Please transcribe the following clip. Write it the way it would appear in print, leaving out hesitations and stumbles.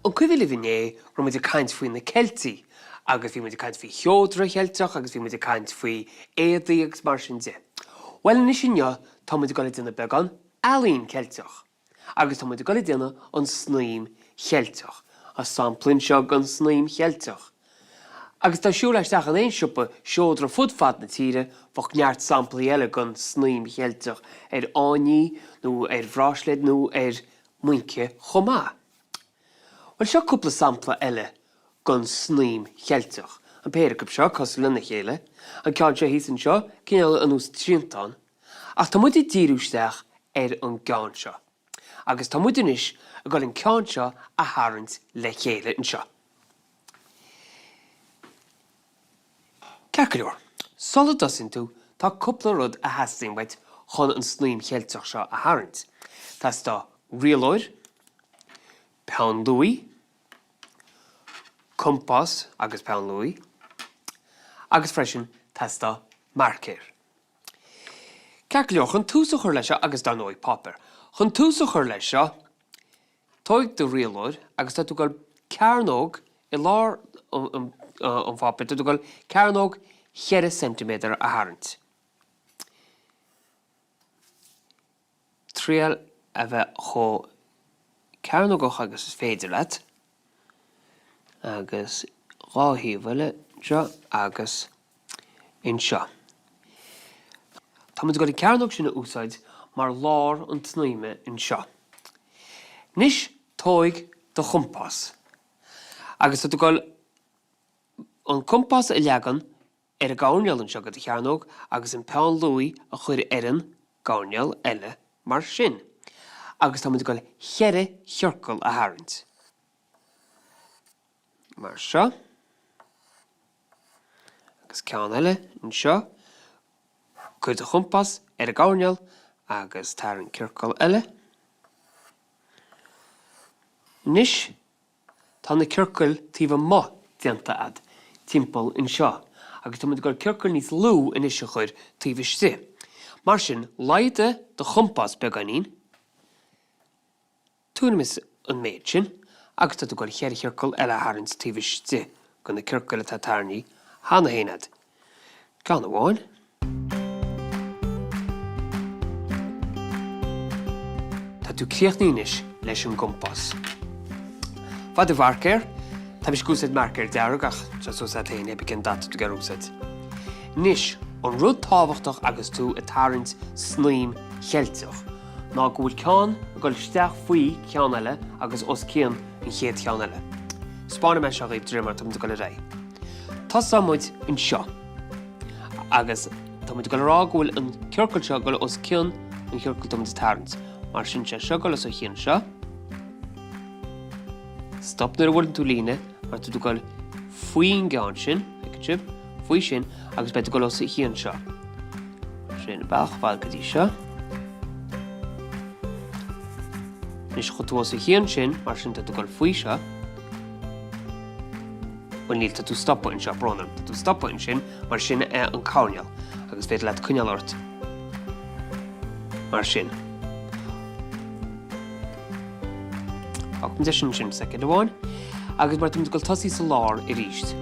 An cuimhin libh inné go raibh muid ag caint faoi na Ceiltigh agus bhí muid ag caint faoi sheodra Cheilteach agus bhí muid ag caint faoi éadaí agus mar sin de. Bhuel anois inniu tá muid ag dul ag déanamh beagán ealaín Ceilteach agus tá muid ag dul ag déanamh an snaidhm Cheilteach. Tá sampla anseo den snaidhm Cheilteach. Agus dá siúlfá isteach in aon siopa seodra fud fad na tíre bheadh neart samplaí eile den snaidhm Cheilteach ar fháinní nó ar bhráisléid nó ar muince chomh maith. Bhuel, seo cúpla sampla eile den snaidhm Cheilteach. An péire acu seo cosúil lena chéile. An ceann seo thíos anseo, cineál ar nós triantán. Ach tá muid ag díriú isteach ar an gceann seo. Agus tá muid anois ag dul an ceann seo a tharraingt le chéile anseo. Ceart go leor, sula dtosaíonn tú, tá cúpla rud a theastaíonn uait chun an snaidhm Cheilteach seo a tharraingt. Teastóidh rialóir, peann luaidhe, compás agus peann luaidhe, agus freisin teastóidh marcéir. Ceart go leor, chun tús a chur leis seo, agus dar ndóigh páipéar, chun tús a chur leis seo, Tóig do rialóir agus tá tú ag dul cearnóg i lár an pháipéir, tá tú ag dul cearnóg cheithre ceintiméadar a tharraingt. Triail a bheith chomh cearnógach agus is féidir leat agus dhá thaobh eile anseo agus anseo. Tá muid ag dul an cearnóg sin a úsáid mar lár an tsnaidhme anseo. Anois tóig do chompás agus tá tú ag dul an compás a leagan ar an gcoirnéal anseo de do chearnóg agus an peann luaidhe a chur ar an gcoirnéal eile mar sin. Agus tá muid ag dul cheithre chiorcal a tharraingt. Mar seo. Agus ceann eile anseo. Cuir do chompás ar an gcoirnéal agus tarraing ciorcal eile. Anois tá na ciorcail taobh amuigh déanta a'd, timpeall anseo, agus tá muid ag dul ciorcail níos lú anois a chur taobh istigh. Mar sin, laghdaigh do chompás beagáinín. Tuairim is an méid sin, agus tá tú ag dul cheithre chiorcal eile a tharraingt taobh istigh de na ciorcail atá tarraingthe cheana féin a'd. Ceann amháin. Tá tú críochnaithe anois leis an gcompás. Faigh do mharcéir. Tá mise ag úsáid marcéir dearg ach tá suas leat féin, cibé cén dath atá tú ag iarraidh a úsáid. Anois, an rud tábhachtach agus tú ag tarraingt snaidhm Cheilteach, ná go bhfuil ceann ag dul isteach faoi cheann eile agus os cionn an chéad cheann eile. Spáinfidh mé seo dhaoibh de réir mar atá muid ag dul ar aghaidh. Tosóidh muid anseo agus tá muid ag dul a rá go bhfuil an ciorcal seo ag dul os cionn an chiorcail atá muid ag tarraingt. Mar sin sé seo ag dul os a chionn seo. Stop nuair a bhuaileann tú líne mar tá tú ag dul faoin gceann sin, feiceann sibh, faoi sin agus beidh tú ag dul os a chionn seo. Sin an bealach fad go dtí seo. Anois chuaigh tú os a chionn sin, mar sin tá tú ag dul faoi seo. Bhuel níl, tá tú stoptha anseo, brón orm, tá tú stoptha ansin, mar sin é an coirnéal agus féidir leat coinneáil ort mar sin. Fágfaimid é sin ansin soicind amháin agus mar tá muid ag dul tosaí sa lár arís.